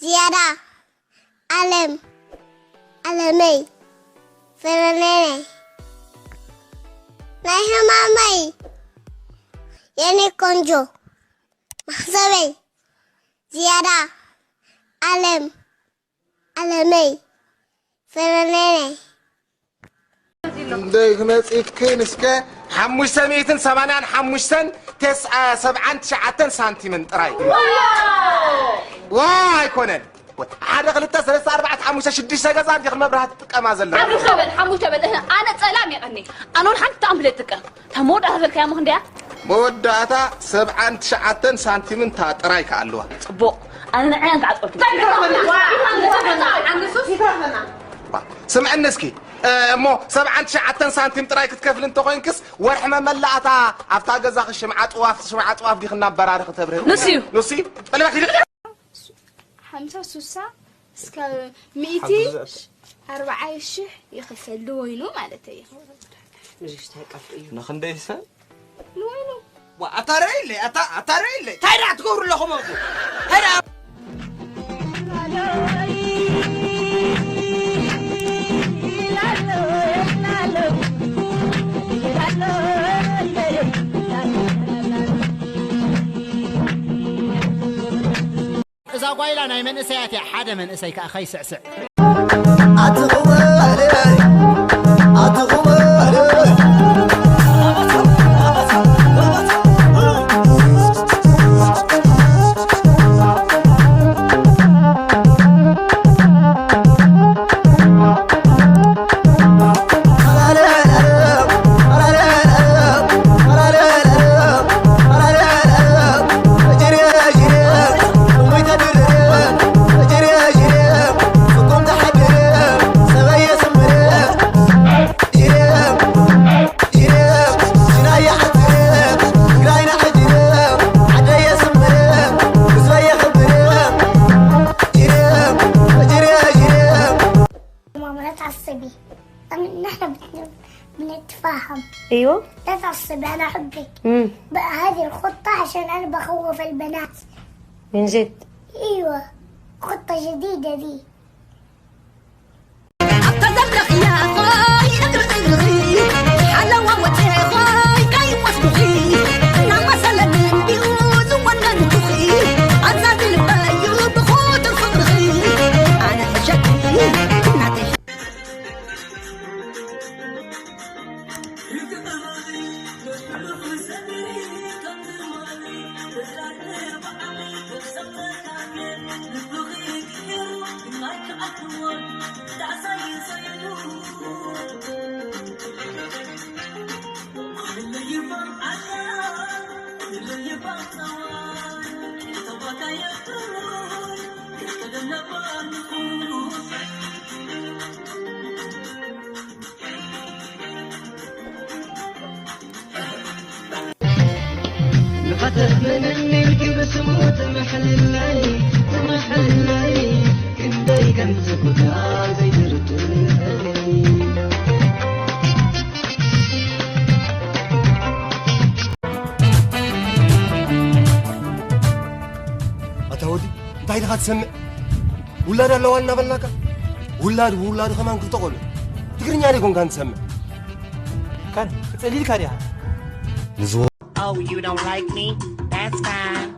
ዝያዳ፣ ዓለም፣ ዓለመይ፣ ፍረነነ፣ ናይ ህማመይ፣ የኔ ቆንጆ፣ መኽሰበይ፣ ዝያዳ፣ ዓለም፣ ዓለመይ፣ ፍረነነ። እንደይ ክመጺትክን እስከ ሓሙሽተ ሚእትን ሰማንያን ሓሙሽተን ተስዓ ሰብዓን ትሽዓተን ሳንቲምን ጥራይ። ዋ ኣይኮነን። ሓደ ክልተ ሰለስተ ኣርባዕተ ሓሙሽተ ሽዱሽተ ገዛ እንዲኽን መብራህቲ ትጥቀማ ዘለኹ። ሓሙሽተ በል ሓሙሽተ በል። እህ፣ ኣነ ጸላም የቐኒ። ኣነ እውን ሓንቲ ኣምፕል እጥቀም። እታ መወዳእታ ዝበልካያ እሞ ክንደያ? መወዳእታ ሰብዓን ትሽዓተን ሳንቲምን እታ ጥራይ ከኣልዋ። ጽቡቕ። ኣነ ንዓይ ኣንተ ዓጸወት። ስምዕኒ እስኪ። እሞ ሰብዓን ትሽዓተን ሳንቲም ጥራይ ክትከፍል እንተኾይንክስ ወርሒ መመላእታ ኣብታ ገዛኺ ሽምዓ ጥዋፍ ሽምዓ ጥዋፍ ዲኽና በራሪ ክተብርህ? ንሱ እዩ። ንሱ እዩ። ጠለባት ይልቅ ሓምሳ ሱሳ እስካብ ሚእቲ ኣርባዓይ ሽሕ ይኽፈል ንወይኑ ማለት እዩ። ንኽንደይ ሰብ ንወይኑ ኣታ ርኢለይ ኣታ ኣታ ርኢለይ እንታይ ደኣ ትገብሩ ኣለኹም ኣብቲ እንታይ ደኣ እዛ ጓይላ ናይ መንእሰያት እያ ሓደ መንእሰይ ከኣ ከይስዕስዕ። ماما لا تعصبي. أم- نحن بت- بنتفاهم. ايوه لا تعصبي، أنا أحبك. امم بقى هذه الخطة عشان أنا بخوف البنات. من جد أيوة، خطة جديدة دي. ንኸተፍንንኒ ኢልኪ ብስሙ ትምሕልለይ ትምሕልለይ ክንደይ ከም ዝብካ ዘይትርድእኒ። ኣታ ወዲ እንታይ ዲኻ ትሰምዕ? ውላድ ኣለዋ እናበልናካ ውላድ ውላድ ኸማን ክልተ ቆልዑ ትግርኛ ደይኮንካ ንሰምዕ ካን ክጸሊልካ ዲኻ? ንዝወ Oh, you don't like me? That's fine.